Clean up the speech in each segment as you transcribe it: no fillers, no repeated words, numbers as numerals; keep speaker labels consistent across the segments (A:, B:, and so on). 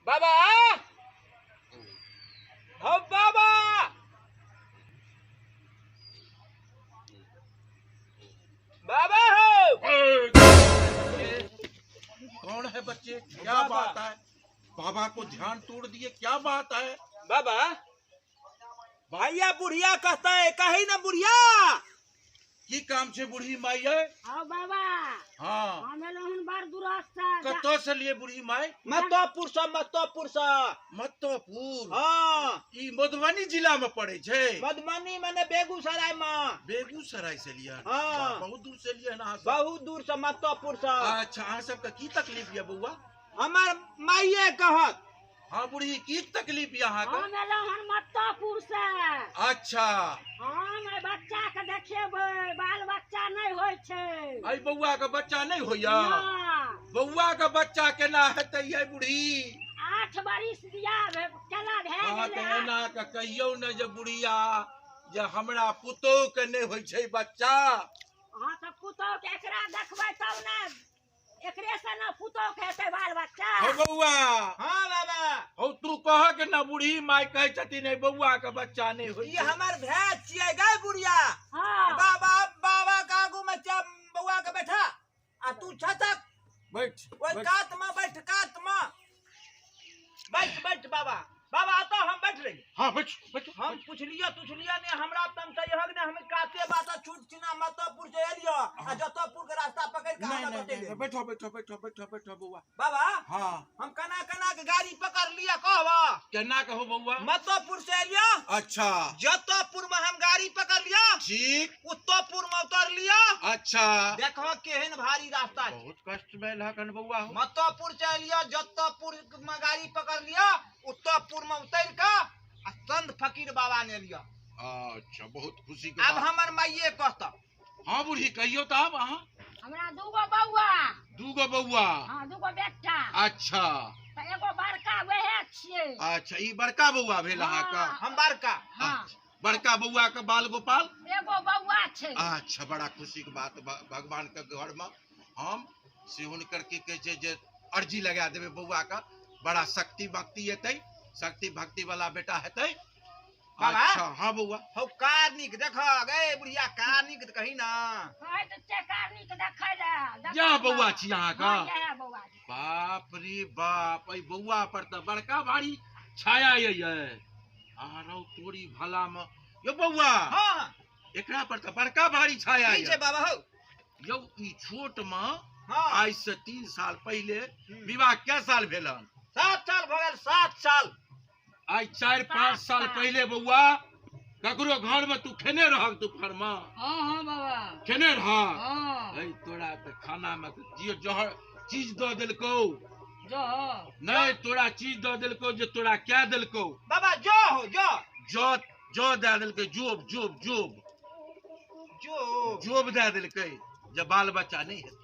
A: बाबा हो बाबा बाबा हो।
B: कौन है बच्चे, क्या बात है? बाबा को ध्यान तोड़ दिए, क्या बात है?
A: बाबा भैया बुढ़िया कहता है, कही ना बुढ़िया
B: की काम छे बुढ़ी माई है?
C: हाँ बाबा।
B: हाँ
C: हम एलहुँ बड़ दूर से।
B: कतौ से लिए बुढ़ी माई?
A: मतोपुर से। मतोपुर से।
B: मतोपुर?
A: हाँ।
B: ई मधुबनी जिला में पड़े छे।
A: मधुबनी माने बेगूसराय में।
B: बेगूसराय से लिया?
A: हाँ।
B: बहुत दूर से लिए ना?
A: बहुत दूर से, मतोपुर से।
B: अच्छा, अहाँ सबके की तकलीफ ये बउआ?
A: हमार माइये कहत।
B: हाँ बुढ़ी, की तकलीफ यहाँ का?
C: हम एलहुँ मतोपुर से।
B: अच्छा।
C: हम बच्चा के देखेबै, बाल बच्चा नहीं होइ छै।
B: अई बउआ के बच्चा नहीं होइया? बउआ के बच्चा केना हेतै ये बुढ़ी?
C: 8 बरिस बियाह केला भए गेलै।
B: एना के कहियौ ने जे बुढ़िया जे हमरा पुतोह के नहीं होइ छै बच्चा।
C: हाँ तऽ पुतोह के एकरा देखबै तब ने, एकरे से ना पुतोह के हेतै बाल बच्चा।
B: हो बउआ।
A: हाँ बाबा।
B: हो तू कह के ना बुढ़ी माई कहै छथिन ए बउआ के बच्चा नहीं होइ।
A: ई हमर भैंस छियै गै बुढ़िया।
C: हाँ।
A: बाबा बाबा के आगू में बउआ के बैठा आ तू छतक
B: बैठ।
A: ओइ कात में बैठ, कात में बैठ। बैठ बाबा। बाबा आता हम बैठ रही।
B: हाँ बैठ बैठ।
A: हम पुछलियो तुछलियो ने हमरा तम से यहग ने हम काते बात छूट छिना मतोपुर से एलियो आ जतोपुर के रास्ता पकड़ के हम
B: नहीं, बैठो बैठो बैठो बैठो बैठो बउआ।
A: बाबा।
B: हाँ।
A: हम कना कना के गाड़ी पकड़ लिया कहबा?
B: केना कहो बउआ?
A: मतोपुर से एलियो।
B: अच्छा।
A: जतोपुर में हम गाड़ी पकड़ लिया।
B: ठीक।
A: उत्तरपुर में उतर लिया।
B: अच्छा।
A: देखो केहन भारी रास्ता।
B: बहुत कष्ट भेल हकन बउआ।
A: मतोपुर से एलियो, जतोपुर में गाड़ी पकड़ लिया, उत्तरपुर में उतर के आ संत फकीर बाबा ने लिया।
B: अच्छा, बहुत खुशी के
A: अब
B: बात।
A: हमर माइये कहता।
B: हाँ बुढ़ी कहियो तो अब अहाँ।
C: हमरा दूगो बउआ।
B: दूगो बउआ?
C: हाँ, दूगो बेटा।
B: अच्छा।
C: त एगो बड़का वएह छियै।
B: अच्छा, ई बड़का बउआ भेल अहाँ का?
A: हम बड़का।
C: हाँ।
B: बड़का बउआ के बाल गोपाल?
C: एगो बउआ छै।
B: अच्छा, बड़ा खुशी के बात। भगवान के घर में हम से हुनकर की कहै छै जे अर्जी लगा देबै बउआ का, बड़ा शक्ति भक्ति एतै, शक्ति भक्ति वाला बेटा हेतै।
A: बाबा।
B: अच्छा। हाँ बउआ।
A: हौ कार्निक देख गए बुढ़िया, कार्निक कही ना।
C: कहै तऽ छै कार्निक देखै लए।
B: या बउआ छी अहाँ का?
C: हाँ, बउआ।
B: बाप रे बाप, एहि बउआ पर तऽ बड़का भारी छाया ये। आरो तोरी भला में यो बउआ।
A: हाँ।
B: एकरा पर तऽ बड़का भारी छाया
A: की छै बाबा? हौ
B: यौ ई छोट में
A: हाँ।
B: आज से 3 साल पहिले विवाह कै साल भेल हन?
A: 7 साल भऽ गेल। 7 साल।
B: आज 4-5 साल पहिले बउआ ककरो घर में तू खेने रहक दोपहर में?
D: हाँ हाँ बाबा
B: खेने रह।
D: हाँ।
B: अरे तोरा तऽ खाना में जियो जहर चीज दऽ देलकौ।
D: जहर?
B: नहीं, तोरा चीज दऽ देलकौ जे तोरा क्या देलकौ?
A: बाबा जो हो जो।
B: जो जो दए देलकै, जोब जोब जोब
A: जो
B: जोब दए देलकै जे बाल बच्चा नहीं हेतै।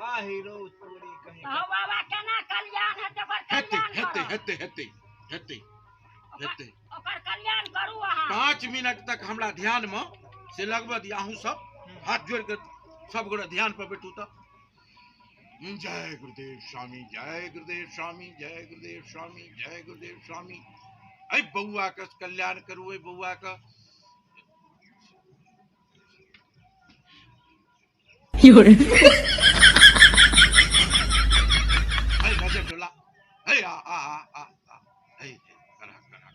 A: आही रो तोरी कहीं।
C: हौ बाबा केना कल्याण हेतै? ओकर कल्याण
B: हेतै
C: करब।
B: हेतै हेतै हेतै हेतै।
C: ओकर कल्याण करू अहाँ।
B: 5 मिनट तक हमरा ध्यान में से लगबऽ दिअ। अहूँ सब हाथ जोड़ के सब गोरा ध्यान पर बैठू। तऽ जय गुरुदेव स्वामी, जय गुरुदेव स्वामी, जय गुरुदेव स्वामी, जय गुरुदेव स्वामी। अइ बउआ के कल्याण करू, अइ बउआ के। नजर डोला। हे आ आ आ आ आ। हे करा करा।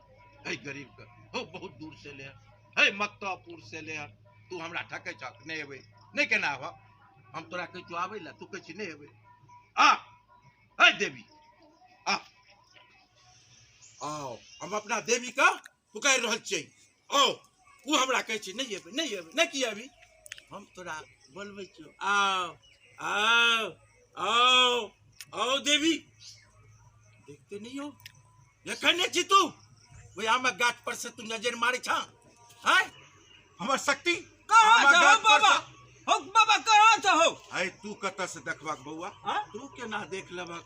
B: हे गरीब के हो बहुत दूर से ले, हे मक्तापुर से ले। तू हमरा ठकै छक, नहीं एबै, नहीं केना आबह? हम तोरा कहै छियौ आबै लए, तू कहै छी नहीं एबै। आ हे देवी आ आओ, हम अपना देवी के पुकारि रहल छियै। आओ, ओ हमरा कहै छै नहीं एबै, नहीं एबै, नहीं की अभी। हम तोरा बोलबै छियौ आओ आओ आओ आओ देवी। देखते नहीं हो एखन छी तू ओहि आमक गाछ पर से तू नजर मारै छह? आँय हमर शक्ति
A: कहाँ से हो बाबा? हो बाबा कहाँ से हो?
B: अरे तू कतऽ से देखबाक बउआ? तू केना देख लेबक?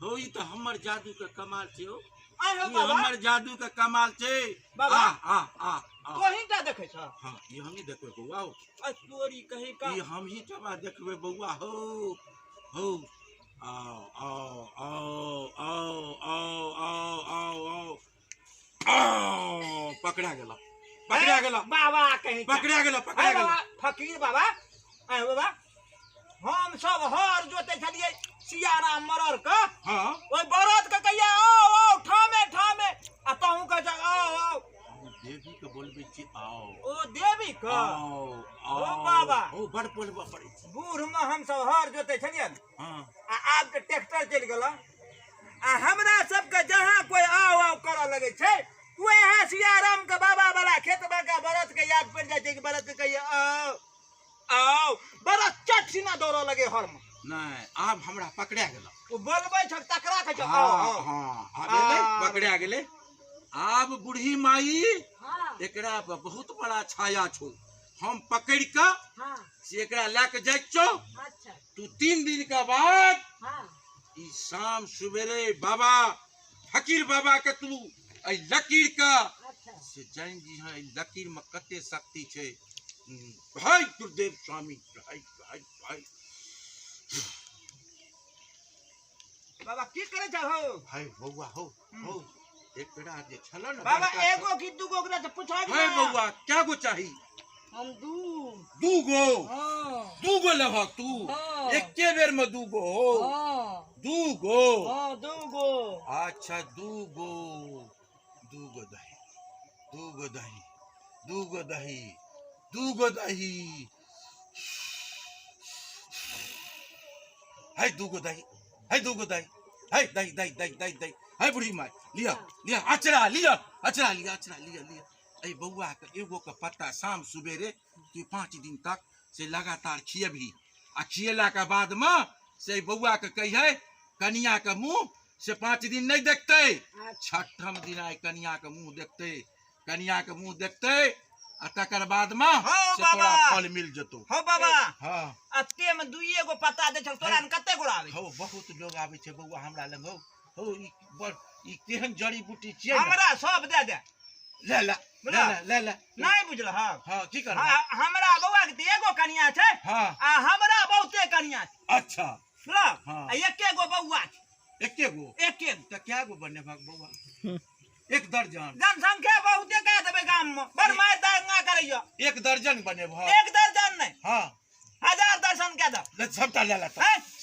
B: हो ई तऽ हमर जादू के कमाल छै। हो हमर जादू के कमाल छै।
A: बाबा
B: आ आ आ
A: तोही टा देखै छह?
B: हाँ, ई हमही देखबै बउआ। हो
A: तोरी कहीं का
B: ई हमही टा देखबै बउआ। हो हो आओ आओ आओ आओ पकड़ा गेल, पकड़ा गेल
A: बाबा, कहीं
B: पकड़ा गेल, पकड़ा गेल
A: फकीर बाबा। आय बाबा, हम सब हर जोते छलियै सियाराम मरर के।
B: हां,
A: ओइ बरद के कहिया आओ आओ ठामे ठामे, आ तहू कह जा आओ आओ।
B: देवी के बोलबै छी आओ।
A: ओ देवी के
B: आओ आओ।
A: ओ बाबा,
B: ओ बड़ बोलबऽ पड़ै छै।
A: बूढ़ में हम सब हर जोते छलियै।
B: हां,
A: आ आब के ट्रैक्टर चलि गेल, आ हमरा सबके जहाँ कोई आओ आओ करऽ लगै छै, वएह सियाराम के बाबा वाला खेत बड़का बरद के याद पड़ि जाइ छै कि बरद के कहिया आओ आओ, बरद चट सीना दौड़ऽ लगे हर में।
B: नहि, आब हमरा पकड़ा गेल।
A: ओ बोलबै छ तकरा कहै छै आओ आओ।
B: हां, आब एलै, पकड़ा गेलै। आब बूढ़ी माई,
C: हाँ
B: एकरा पर बहुत बड़ा छाया छौ, हम पकड़ के
C: हाँ
B: से एकरा लए के जाइ छौ।
C: अच्छा।
B: तू 3 दिन के बाद
C: हाँ
B: ई शाम सवेरे बाबा फकीर बाबा के तू एहि लकीर के
C: अच्छा
B: से जानि जी हँ, एहि लकीर में कते शक्ति छै। भाई गुरुदेव स्वामी, भाई भाई भाई।
A: बाबा की करै छ हौ?
B: भाई बौआ हौ हौ, एकरा जे छल ने
A: बाबा
B: बड़का
A: एगो की दूगो ओकरा से पूछो।
B: हे बौआ, क्या गो चाही?
D: हम दू।
B: दू गो?
D: हाँ।
B: दू गो लेबहक तू?
D: हाँ।
B: एके बेर में दू गो हो?
D: हाँ।
B: दू गो?
D: हाँ, दू गो।
B: अच्छा, दू गो, दू गो दही, दू गो दही, दू गो दही, दू गो दही है, दू गो दही है, दू गो दही है, दही दही दही दही दही है। बूढ़ी माय, लिया लिया, अचरा लिया, अचरा लिया, अचरा लिया लिया। एहि बौआ के एगो के पत्ता शाम सवेरे तू 5 दिन तक से लगातार खियबही, आ खियला के बाद में से बौआ के कहिए कनिया के मुँह से 5 दिन नहीं देखते, छठम दिन आइ कनिया के मुँह देखते, कनिया के मुँह देखते, आ तकर बाद में
A: हौ
B: से तोरा
A: बाबा।
B: फल मिल जतो।
A: हौ बाबा।
B: हाँ।
A: अते में दुइए गो पत्ता दै छल, तोरा ने कते गोरा आबै?
B: हौ, बहुत लोग आबै छै बौआ हमरा लग। हौ हौ, ई बड़ ई केहन जड़ी बूटी छियै ने?
A: हमरा सब दे दे।
B: ले ले ले ले ले।
A: नहीं बुझल? हाँ
B: हाँ, की करब?
A: हमरा बौआ के एगो कनिया छै।
B: हाँ।
A: आ हमरा बहुते कनिया छै।
B: अच्छा।
A: बुझल?
B: हाँ।
A: आ एके गो बौआ छै।
B: एके गो?
A: एके गो।
B: तऽ कै गो बनेबहक बौआ? 1 दर्जन?
A: जनसंख्या बहुते कह देबै गाम में, बड़ मारि दंगा करैया।
B: 1 दर्जन बनेबहक?
A: 1 दर्जन नहीं।
B: हाँ।
A: 1000 दर्जन कह दब।
B: ले, सबटा ले ले,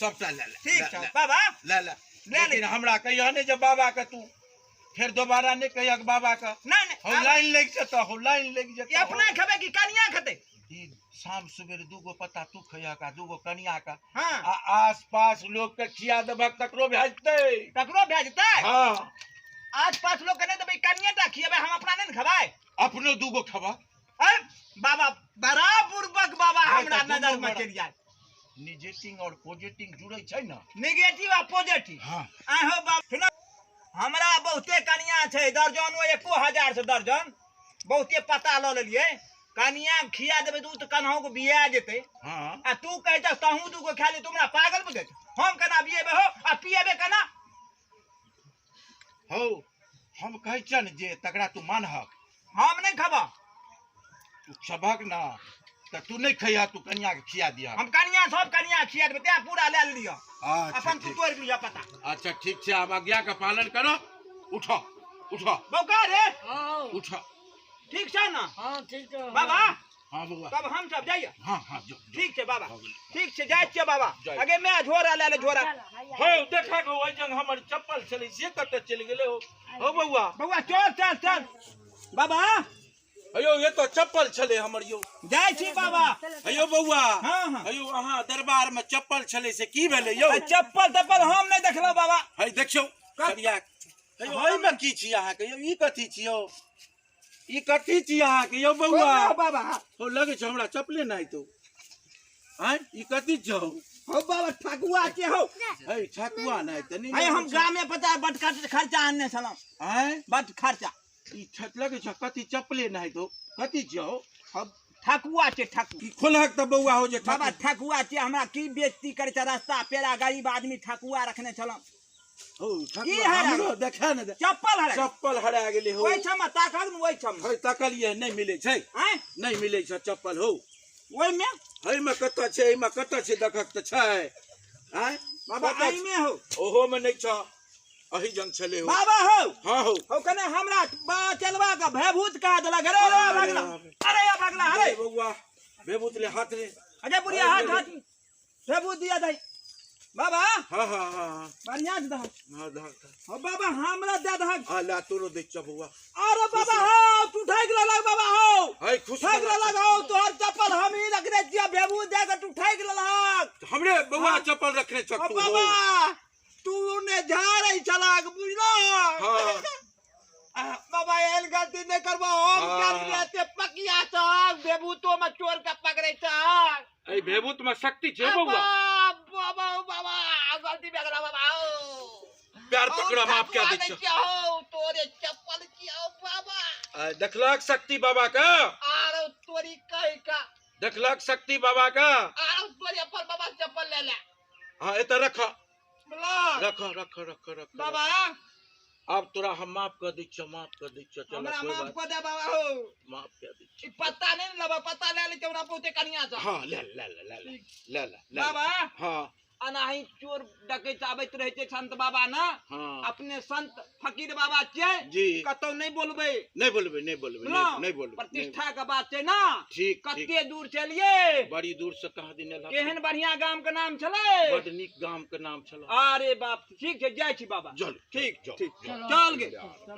B: सबटा ले ले।
A: ठीक छै बाबा,
B: ले ले
A: ले।
B: लेकिन हमरा कहिया नहि जे बाबा के तू फेर दोबारा नहीं कहिया बाबा के।
A: नहीं नहीं,
B: हो लाइन लग जेतौ, हो लाइन लग जेतौ।
A: अपना खेबै कि कनिया खेतै?
B: ई शाम सवेरे 2 गो पत्ता तू खइहक आ 2 गो कनिया के।
A: हाँ।
B: आ आस पास लोग के खिया देबहक, तकरो भए जेतै।
A: तकरो भए जेतै?
B: हाँ।
A: आस पास लोग के नहीं देबै, कनिये टा खियेबै, हम अपना नहीं ने खेबै।
B: अपनो 2 गो खेबह।
A: अरे बाबा, बड़ा बुड़बक बाबा, हमरा नजर में चलि जाय।
B: निगेटिव और पॉजिटिव जुड़ै छै ने?
A: निगेटिव आ पॉजिटिव।
B: हाँ।
A: आइ हो बाबा, सुनो, हमरा बहुते कनिया छै, दर्जनो 1000 से दर्जन बहुते पता लऽ लेलियै। कनिया खिया देबै तू तऽ कन्हौ के बिया जेतै।
B: हाँ।
A: आ तू कहै छह तहूँ 2 गो खा ले, तू हमरा पागल बुझै छह? हम केना बियेबै हो, आ पियेबै केना?
B: हौ, हम कहै छियह ने जे तकरा तू मानहक।
A: हम नहि खेबह।
B: तू खेबहक ना तऽ तू नहि खइहक, तू कनिया के खिया दिहक।
A: हम कनिया सब कनिया खिया देबै, तें पूरा लए लिअ। अपन तू तोड़ि लिअ पता।
B: अच्छा ठीक छै, आब आज्ञा के पालन करो। उठो उठो
A: बौका रे।
D: हाँ।
B: उठो।
A: ठीक छै ना?
D: हाँ ठीक छै।
A: बाबा।
B: हाँ बौआ।
A: तब हम सब जाइए।
B: हाँ हाँ जो।
A: ठीक छै बाबा, ठीक छै, जाइ छियै बाबा।
B: जाइ।
A: अगे मैं झोरा लए ले, झोरा।
B: हौ देखा गो, ओहि जंग हमर चप्पल छलै से कतऽ चलि गेलै हो? हौ बौआ।
A: बौआ चल चल चल बाबा।
B: अयो ये तो चप्पल छलै हमर यौ।
A: जाइ छी बाबा।
B: अयो बौआ।
A: हाँ हाँ।
B: अयो अहाँ दरबार में चप्पल छलै से की भेलै यौ?
A: चप्पल तप्पल हम नहि देखलहुँ बाबा।
B: है देखियौ कनिया, अयो एहिमे की छी अहाँके यौ? ई कथी छी यौ? ई कथी छी अहाँके यौ बौआ?
A: बाबा
B: हो लगै छै हमरा चप्पले नहि तो। आँय ई कथी छौ?
A: हो बाबा, ठकुआ के हो।
B: है ठकुआ नहि तऽ नहि।
A: है हम गामे पता बड खर्चा आनने छलहुँ।
B: आँय
A: बड खर्चा।
B: ई लगै छै कथी चप्पले नहि तो कथी छियौ?
A: ठकुआ छै, ठकुआ।
B: ई खोलहक तऽ बौआ हो जे
A: बाबा ठकुआ छै। हमरा की बेइज्जती करै छै, रास्ता पेड़ा गरीब आदमी ठकुआ रखने छलहुँ।
B: हौ
A: की हरा?
B: हमरो देखा ने दे।
A: चप्पल हरा।
B: चप्पल हरा गेलै हौ।
A: ओहि ठाम ताकब ने, ओहि ठाम।
B: है तकलियै नहि मिलै छै।
A: आँय
B: नहि मिलै छै चप्पल हौ।
A: ओहिमे?
B: एहिमे कतऽ छै? एहिमे कतऽ छै? देखक तऽ छै। आँय
A: बाबा एहिमे हौ।
B: ओहोमे नहि छौ। अही जंग छले हो।
A: बाबा हो।
B: हाँ हो।
A: हो कने हमरा चलवा का भयभूत कहा देलक। अरे अरे भगला, अरे भगला, अरे
B: बउआ भयभूत ले हाथ रे।
A: अरे बुढ़िया हाथ हाथ भयभूत दिया दई बाबा।
B: हाँ हाँ हाँ
A: बढ़िया से दह।
B: हाँ दह।
A: हो बाबा हमरा दे दह।
B: आ ला तोरो देख छ बउआ।
A: अरे बाबा हो तू ठग लेलक बाबा हो।
B: है खुश
A: ठग लेलक हो, तोहर चप्पल हम ही रखने छियै, भयभूत दे के तू ठग लेलक।
B: हमरे बउआ चप्पल रखने छ तू।
A: बाबा तू ने झाड़ै छलक बुझलो।
B: हाँ।
A: बाबा एहन गलती नहि करबो हम। कर पकिया छहक भयभूतो में चोर के पकड़ै छहक।
B: ए भयभूत में शक्ति छै बउआ।
A: बाबा बाबा गलती भए गेल बाबा।
B: प्यार पकड़ा माफ कए दै
A: छियौ। छौ तोरे चप्पल छियौ बाबा।
B: देखलक शक्ति बाबा का?
A: आरो तोरी कहि का
B: देखलक शक्ति बाबा का?
A: आरो तोरी अपन बाबा चप्पल ले ले।
B: हाँ एतऽ रख रख रख रख रख
A: बाबा।
B: अब तोरा हम माफ कर दै छियौ, माफ कर दै छियौ। चल
A: हमरा माफ कर दे बाबा हो,
B: माफ कर दै छियौ।
A: ई पत्ता नहि लेबा, पत्ता ले ले हमरा बहुते कनिया छ।
B: हाँ ले ले ले ले ले ले
A: बाबा।
B: हाँ
A: अनाही चोर डकैत आबैत रहै छै संत बाबा ना।
B: हाँ
A: अपने संत फकीर बाबा छियै
B: जी।
A: कतौ नहि बोलबै।
B: नहि बोलबै, नहि बोलबै, नहि बोलबै।
A: प्रतिष्ठा के बात छै ना।
B: ठीक।
A: कते दूर चलिए?
B: बड़ी दूर से कहाँ दिन एलहक।
A: केहन बढ़िया गाम के नाम छलै।
B: बड नीक गाम के नाम छलै।
A: अरे बाप ठीक छै जाइ छी बाबा।
B: चल
A: ठीक ठीक चल गे।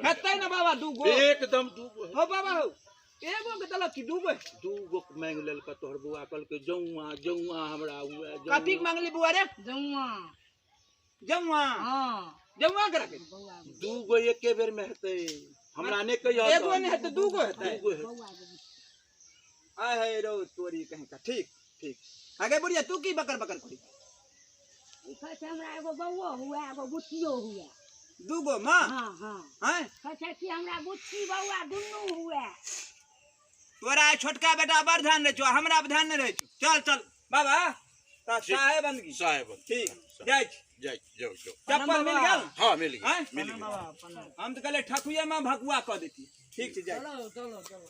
A: हेतै ना बाबा दूगो?
B: एकदम दूगो।
A: हो बाबा हो एगो के देलक कि दूगो?
B: दूगो मांगि लेलक तोहर बउआ, कहलकै जौआ जौआ हमरा हुए।
A: कथी मांगली बउआ रे?
D: जौआ
A: जौआ।
D: हाँ
A: जौआ के रखे
B: दूगो एके बेर में हेतै। हमरा नहि कहियो
A: एगो नहि हेतै दूगो हेतै।
B: दूगो हेतै।
A: आय हे रो तोरी कहीं का। ठीक ठीक आगे बुढ़िया तू की बकर बकर करी?
C: ई कहै छै हमरा एगो बउओ हुए एगो बुचियो हुए।
A: दूगो माँ?
C: हाँ हाँ।
A: हैं
C: कहै छै कि हमरा बुच्ची बउआ दुनू हुए।
A: तोरा छोटका बेटा बड़ ध्यान रहै छौ, हमरा पर ध्यान नहि रहै छौ। चल चल बाबा साहेब बंदगी।
B: साहेब
A: ठीक जाइ छी।
B: जाइ जाउ जाउ।
A: चप्पल मिल गेल?
B: हाँ मिल गेल, मिल गेल।
A: हम तऽ कहले ठकुए में भकुआ कऽ देती। ठीक छै जाइ।
D: चलो चलो चलो।